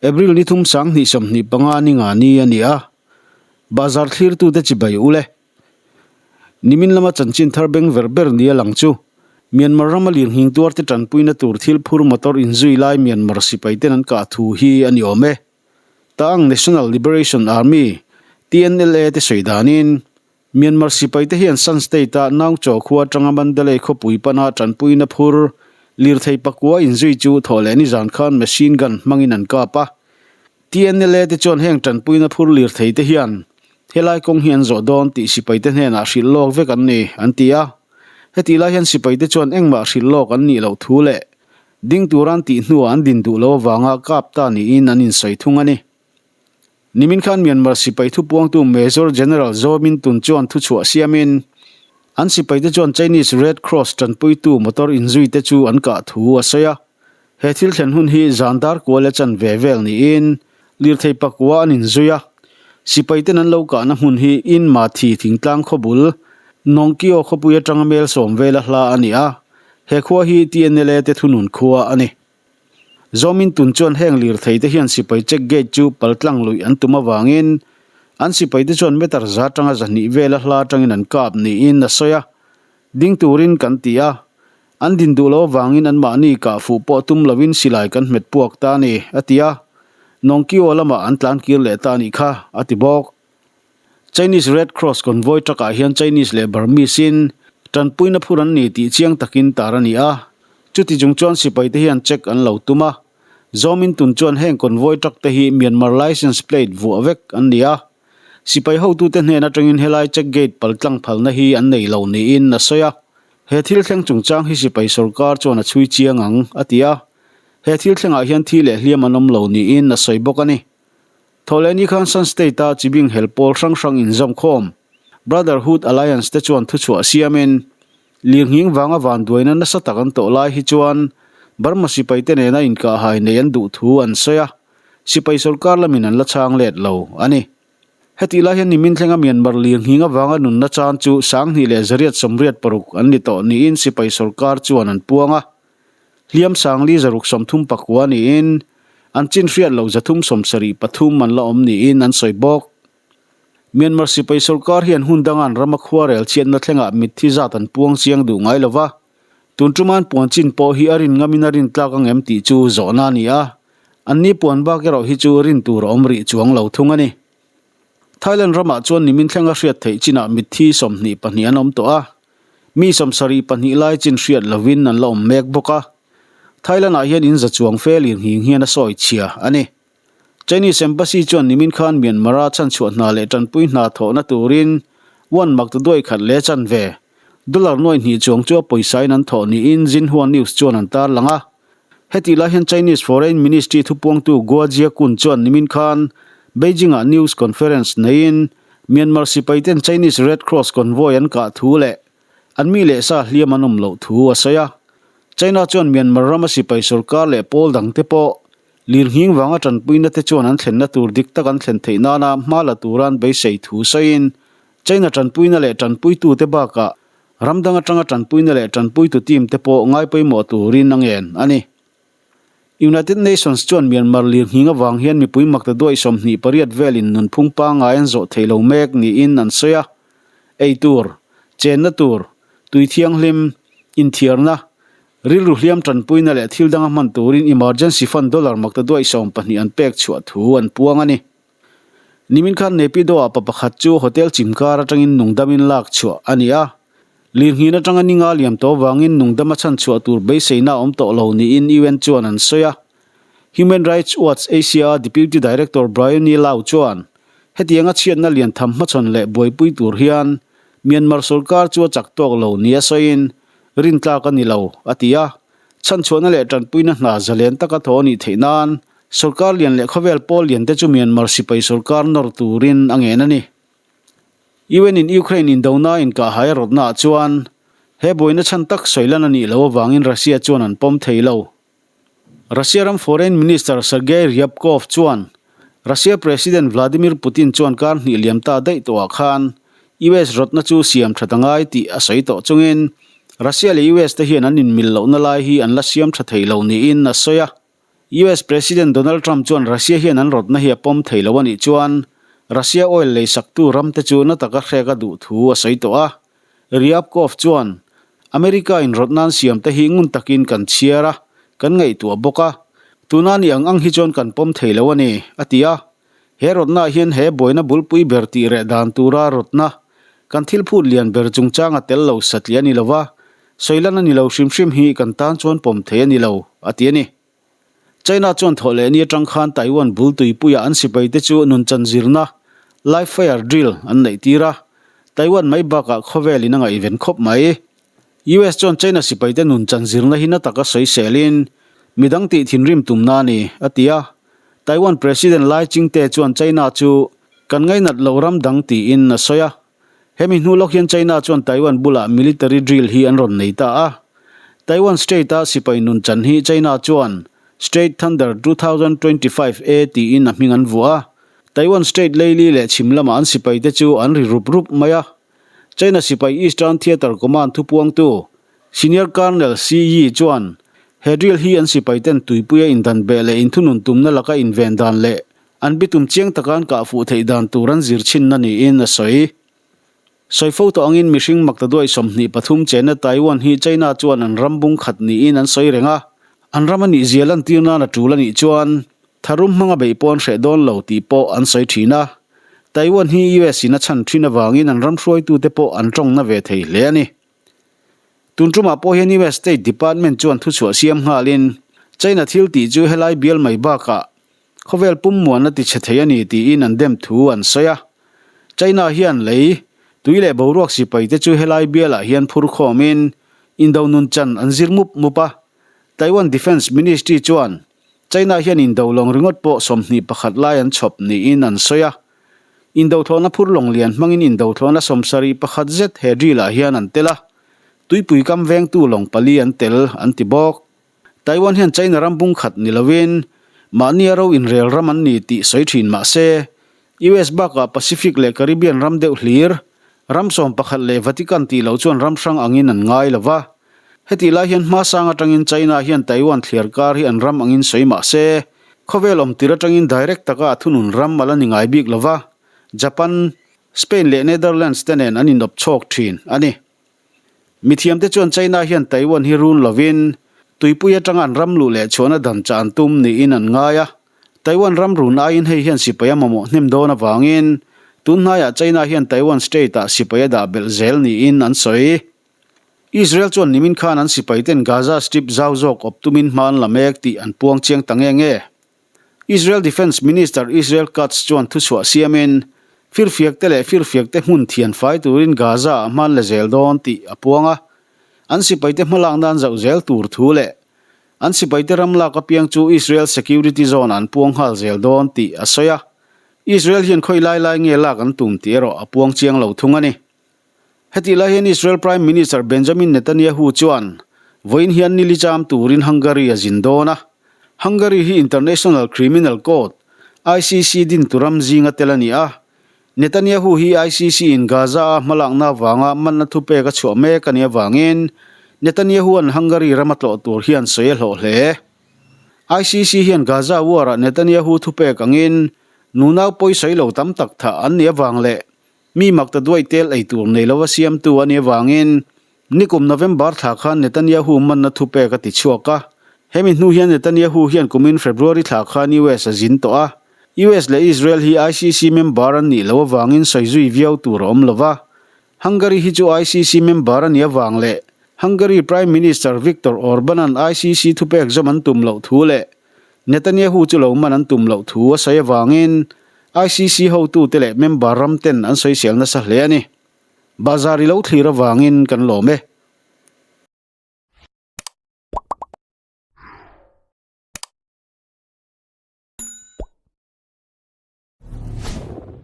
April ni thum 2025 ni nga ni a ni a, Bazar thlirtute chibai u le. Nimin lama chanchin thar beng ver ber nia lang chu Myanmar rama lirnghing tuarte tanpuina tur thil phur motor inzui lai Myanmar sipaiten an kah thu hi a ni awm e. Ta'ang National Liberation Army, TNLA, te sawi danin Myanmar sipaite hian Shan State-a Naungchaw khua atanga Mandalay khawpui pana tanpuina phur lirthei pakua inzui chu thawh leh nizan khan machine gun hmangin an kap a. TNLA te chuan heng tanpuina phur lirthei te hian helai kawng hi an zawh dawn tih sipaite hnenah hrilh lawk vek an ni, an ti a. Hetih lai hian sipaite chuan engmah hrilh lawk an nih loh thu leh ding tura an tih hnuah an din duh loh avanga kap ta niin an insawi thung a ni. Nimin khan Myanmar sipai thupuangtu Major General Zaw Min Tun chuan thuchhuah siamin an sipaite chuan Chinese Red Cross tanpuitu motor inzuite chu an kah thu a sawi a. He thil thlen hun hi zan dar kual a chan ve vel niin lirthei pakua an inzui a. Sipaiten an lo kahna hmun hi In Ma Thi thingtlang khawbul Nongkio khawpui atanga mel sawm vela hla a ni a. He khua hi TNLA te thunun khua a ni. Zawmin tun chuan heng lirthei te hian sipai check gate chu paltlang luih an tum avangin an sipai te chuan meter za atanga zahnih vela hla atangin an kap niin a sawi a. Ding turin kan ti a, an din duh lo avangin anmahni kah fuh pawh tum lovin silai kan hmet puak ta a ni, a ti a. Nongkio lamah an tlan kir leh ta a nih kha, a ti bawk. Chinese Red Cross convoy truck ah hian Chinese leh Burmese in tanpuina phur an ni tih chiang takin tar a ni a. Chuti chung chuan sipai te hian check an lo tum a. Zawmin tun chuan heng convoy truck te hi Myanmar license plate vuah vek an ni a. Sipai hotute hnen atangin helai check gate paltlang phalna hi an nei lo niin a sawi a. He thil thleng chungchang hi sipai sorkar chuan a chhui chiang ang, a ti a. He thil thlengah hian thi leh hliam an awm lo niin a sawi bawk a ni. Thawhlehni khan Shan State-a chibing hel pawl hrang hrang inzawmkhawm Brotherhood Alliance te chuan thuchhuah siamin lirnghing vanga vanduaina nasa tak an tawh lai hi chuan Burma sipaite nena inkahhai nei an duh thu an sawi a, sipai sorkar lamin an la chhang let lo a ni. Hetih lai hian nimin thlenga Myanmar lirnghing avanga nunna chan chu 2186 an ni tawh niin sipai sorkar chuan an puang a. Hliam Sangli 639 niin an chin hriat loh 373 an la awm niin an sawi bawk. Myanmar sipai sorkar hian hun danga an rama khuarel chhiatna thlengah mitthi zat an puang chiang duh ngai lo va, tun tuman puan chin pawh hi a rin ngamin a rin tlak ang em tih chu zawhna a ni a, anni puan bak erawh hi chu rin tur a awm rih chuang lo thung a ni. Thailand ramah chuan nimin thlenga hriat theih chinah mitthi 22 an awm tawh a, Mi 72 lai chin hriat lovin an la awm mek bawk a, Thailand-ah hian in za chuang fe lirnghing hian a sawi chhia a ni. Chinese Embassy chuan nimin khan Myanmar-a chhanchhuah hna leh tanpui hna thawhna turin one mak ta duai khat leh chanve dollar nuai hnih chuang chu a pawisain an thawh niin Xinhua News chuan an tarlang a. Hetih lai hian Chinese Foreign Ministry thupuangtu Guo Jiakun chuan nimin khan Beijing-ah news conference neiin Myanmar sipaiten Chinese Red Cross convoy an kah thu leh an mi leh sa hliam an awm loh thu a sawi a. China chuan Myanmar rama sipai sorkar leh pawl dangte pawh lirnghing vanga tanpuina te chuan an thlenna tur dik tak an thlen theih nana hma la tura an beisei thu sawiin China tanpuina leh tanpuitute bakah Ram dang atanga tanpuina leh tanpuitu team te pawh ngai pawimawh turin a ngen a ni. United Nations chuan Myanmar lirnghing avang hian mipui makta duai 28 velin nunphung pangngai an zawh thei lo mek niin an sawi a. Ei tur, chenna tur, tui thianghlim, inthiarna, rilru hliam tanpuina leh thil danga hman turin emergency fund dollar makta duai 12 an pek chhuah thu an puang a ni. Nimin khan Naypyidaw-ah pa pakhat chu hotel chimkar atangin nungdamin lak chhuah a ni a. Lirnghin atanga ni nga liam tawh avangin nungdama chhan chhuah tur beiseina a awm tawh lo niin UN chuan an sawi a. Human Rights Watch Asia-a Deputy Director Bryony Lau chuan hetianga chhiatna lian tham hmachhawn leh buaipui tur hian Myanmar sorkar chu a chak tawk lo nia sawiin rintlak a ni lo, a ti a. Chhanchhuahna leh tanpuina hna zalen taka thaw a nih theih nan Sorkar lian leh khawvel pawl lian te chu Myanmar sipai sorkar nawr turin a ngen a ni. UN in Ukraine indona inkahhai a rawtnaah chuan he buaina chhan tak sawi lan a nih loh avangin Russia chuan an pawm thei lo. Russia ram Foreign Minister Sergei Ryabkov chuan Russia President Vladimir Putin chuan kar hnih liam ta daih tawhah khan US rawtna chu siam that a ngai tih a sawi tawh chungin Russia leh US te hian an inmil lohna lai hi an la siam tha thei lo niin a sawi a. US President Donald Trump chuan Russia hian an rawtna hi a pawm thei lo a nih chuan Russia oil leisaktu ramte chu na taka hrek a duh thu a sawi tawh a. Ryabkov chuan, America in rawtna an siamte hi ngun takin kan chhiar a, kan ngaihtuah bawk a. Tuna ni ang ang hi chuan kan pawm thei lo a ni, a ti a. He rawtnaah hian he buaina bulpui ber tih reh dan tura rawtna kan thil phut lian ber chungchang a tel lo satliah a ni lo va, sawilan a ni lo hrim hrim hi kan tan chuan pawm thei a ni lo, a ti a ni. China chuan thawh leh ni atang khan Taiwan bul tuipuiah an sipaite chu nunchan zirna, live fire drill, an neih tir a, Taiwan mai bakah khawvel in a ngaihven khawp mai. US chuan China sipaite nunchan zirna hi na taka sawiselin midang tih thinrim tumna a ni, a ti a. Taiwan President Lai Ching-te chuan China chu kan ngainat loh ram dang tiin a sawi a. Hemi hnu lawk hian China chuan Taiwan bulah military drill hi an rawn nei ta a. Taiwan Strait-a sipai nunchan hi China chuan Strait Thunder 2025 A tiin a hming an vuah a. Taiwan Strait leili leh chhim lama an sipaite chu an ri rup rup mai a. China sipai Eastern Theatre Command thupuangtu Senior Colonel Xi Yi chuan he drill hi an sipaiten tuipuia indan beh leh inthunun tumna laka inven dan leh An bitum chiang taka an kah fuh theih dan tur an zir chhinna niin a sawi. Sawi fo tawh angin mihring maktaduai 23 chenna Taiwan hi China chuan an ram bung khat niin an sawi reng a, an ram a nih zia lantir nan a tul a nih chuan tharum hmanga beih pawh an hreh dawn lo tih pawh an sawi thin a. Taiwan hi US in a chhan thin avangin an ram hruaitute pawh an tawngna ve thei hle a ni. Tun tumah pawh hian US State Department chuan thuchhuah siam nghalin China thil tih chu helai bial mai bakah Khawvel pum muanna ti chhe thei a ni tiin an dem thu an sawi a. China hian lei, tui leh boruak sipai te chu helai bialah hian phur khawmin indo nun chan an zir mup mup a. Taiwan Defence Ministry chuan China hian indo lawng ringawt pawh 21 lai an chhawp niin an sawi a. Indo thlawhna phur lawng lian hmangin indo thlawhna 71 zet he drill ah hian an tel a. Tuipui kam vengtu lawng pali an tel an ti bawk. Taiwan hian China ram bung khat ni lovin mahni a ro inrel ram an ni tih sawi thin mah se, US bakah Pacific leh Caribbean ram deuh hlir, ram 11 leh Vatican tih loh chuan ram hrang angin an ngai lo va. Hetih lai hian hmasang atangin China hian Taiwan thliar kar hi an ram angin sawi mah se, khawvel awm tir atangin direct taka a thunun ram a la ni ngai bik lo va, Japan, Spain leh Netherlands te nen an inawp chhawk thin a ni. Mithiamte chuan China hian Taiwan hi run lovin tuipui atanga an ram luh leh chhuahna dan chah an tum niin an ngai a. Taiwan ram run aiin hei hian sipai a mamawh hnem dawn avangin tun hnaiah China hian Taiwan state-ah sipai a dah belh zel niin an sawi. Israel chuan nimin khan an sipaiten Gaza Strip zau zawk awp tumin hma an la mek tih an puang chiang ta nge nge. Israel Defence Minister Israel Katz chuan thuchhuah siamin, firfiakte leh firfiakte hmun thian fai turin Gaza-ah hman la zel dawn tih a puang a. An sipaite hmalak nan zauh zel tur thu leh an sipaite ram lak apiang chu Israel Security Zone-ah an puang nghal zel dawn tih a sawi a. Israel hian khawi lai lai nge lak an tum tih erawh a puang chiang lo thung a ni. Hetih lai hian Israel Prime Minister Benjamin Netanyahu chuan vawiin hian nili cham turin Hungary a zin dawn a. Hungary hi International Criminal Court, ICC, din tu ram zinga tel a ni a. Netanyahu hi ICC in Gaza-a hmalakna avanga manna thupek a chhuah mek a nih avangin Netanyahu-a'n Hungary rama tlawh tur hian sawi a hlawh hle. ICC hian Gaza war-ah Netanyahu thupek angin nunau pawisawi lo tam tak thah an nih avang leh Mi makta duai tel ei tur nei lova siamtu a nih avangin nikum November thla khan Netanyahu manna thupek a ti chhuak a. Hemi hnu hian Netanyahu hian kumin February thla khan US a zin tawh a. US leh Israel hi ICC member an nih loh avangin sawi zui viau tur a awm lo va. Hungary hi chu ICC member a nih avang leh Hungary Prime Minister Viktor Orban-a'n ICC thupek zawm an tum loh thu leh Netanyahu chu lo man an tum loh thu a sawi avangin ICC hotute leh member ram ten an sawisel nasa hle a ni. Bazar i lo thlir avangin kan lawm e.